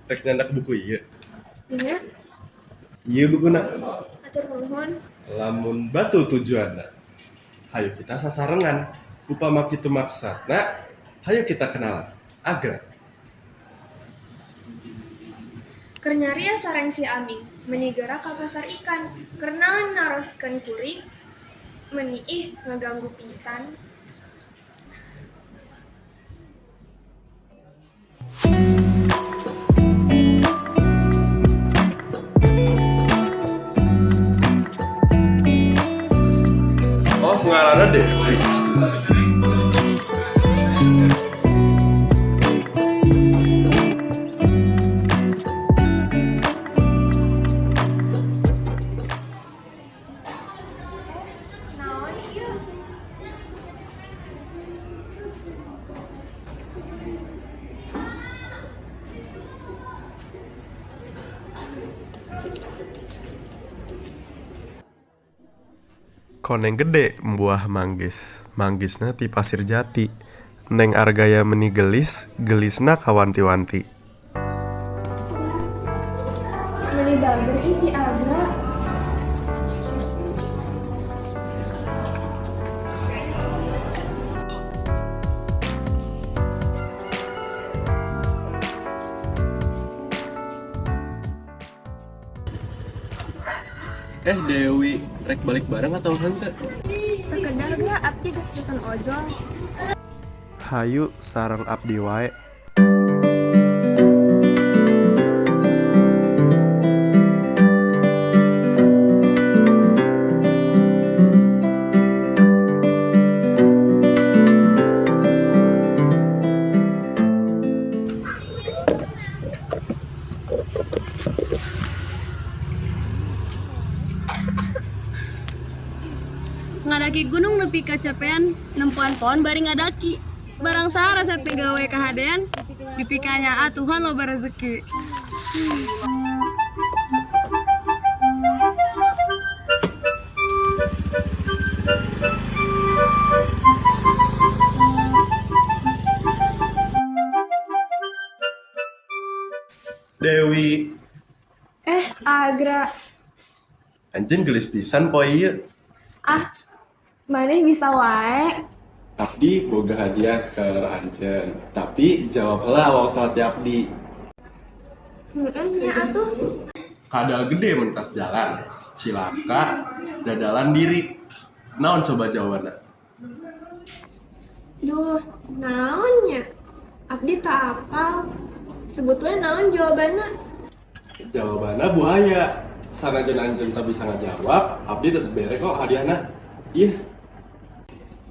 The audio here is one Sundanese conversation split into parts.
Rek nyandak buku ieu. Iya. Ieu bukuna. Atur nuhun. Lamun batu tujuanna, hayu kita sasarengan. Upama kitu maksudna, hayu kita kenalan. Agra. Keur nyarios sareng si Aming, meuni geura ka pasar ikan. Keur naon naroskeun kuring, meuni ih ngaganggu pisan. Oh, ngaranna Dewi. Naon ieu? Koneng gede buah manggis, manggisna ti Pasir Jati. Neng Argaya meni gelis, gelisna kawanti-wanti. Meuni bager ih si Agra. Dewi, rek balik bareng atau henteu? Teu kedah Gra, abdi geus pesen ojol. Hayu sareng abdi wae. Ngadaki gunung nepi kacapean, nempuan pohon bari ngadaki. Barang saha resep gawe kahadean, dipikanya Tuhan loba rezeki. Dewi, Agra. Anjeun gelis pisan poe ieu. Ah, maneh bisa wae. Abdi boga hadiah ke anjeun, tapi jawab heula wangsal ti abdi. Heeh, nya atuh. Kadal gede mentas jalan, cilaka dadalan diri. Naon coba jawabanna? Duh, naon nya? Abdi tak apal. Sebetulnya naon jawabanna? Jawabanna buaya. Sanajan anjeun tak bisa ngajawab, abdi tetep bere kok hadiahna. Ih,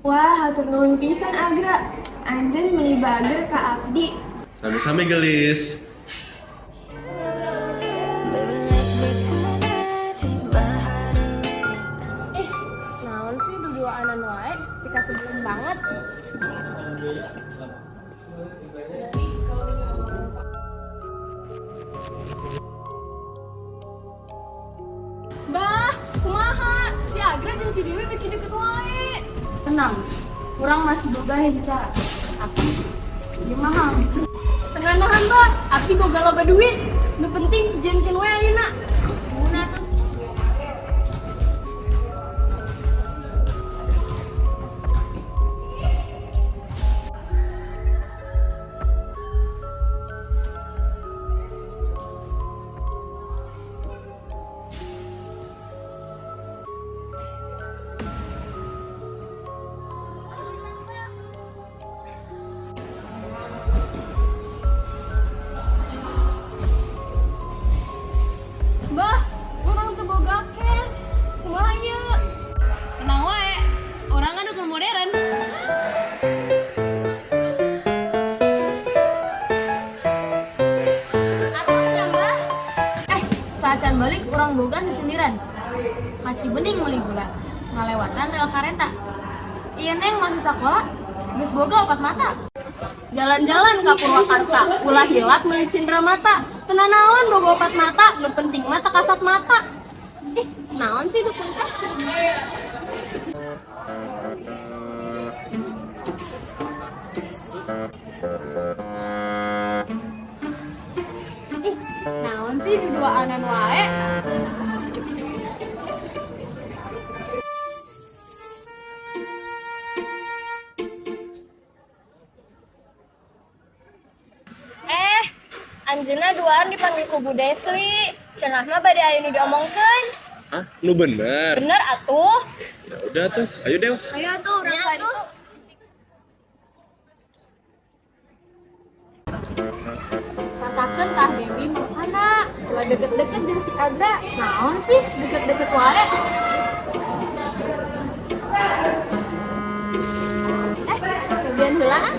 Wah, hatur nuhun pisan Agra. Anjeun meuni bager ka abdi. Sami-sami gelis. Eh, naon sih duduaanan wae, dikasebelin banget. Bah, kumaha? Si Agra jeung si Dewi bikin deket wae. Tenang, urang masih boga hiji cara. Tapi ieu mahal. Tengah nahan, Bah. Abdi boga loba duit. Nu penting jieunkeun we ayeuna. Guna tuh. Umpan balik urang boga sisindiran. Ka Cibening meuli gula, ngalewatan rel kareta. Ieu neng masih sakola, geus boga opat mata. Jalan-jalan ka Purwakarta, ulah hilap meuli cindera mata. Teu nanaon boga opat mata, nu penting mah teu kasat mata. Ih, naon sih dukun teh? Ih, naon sih duduaanan wae? Eh, anjeunna duaan dipanggil ku Bu Desli. Cenah mah bade aya nu diomongkeun. Ah, nu bener. Bener atuh. Ya udah tuh, ayo Dew. Ayo tuh urang Ya ka atuh. ditu. Rasakeun kah Dewi makana ulah deket-deket jeung si Agra. Naon sih deket-deket wae? Eh, cobian heula ah.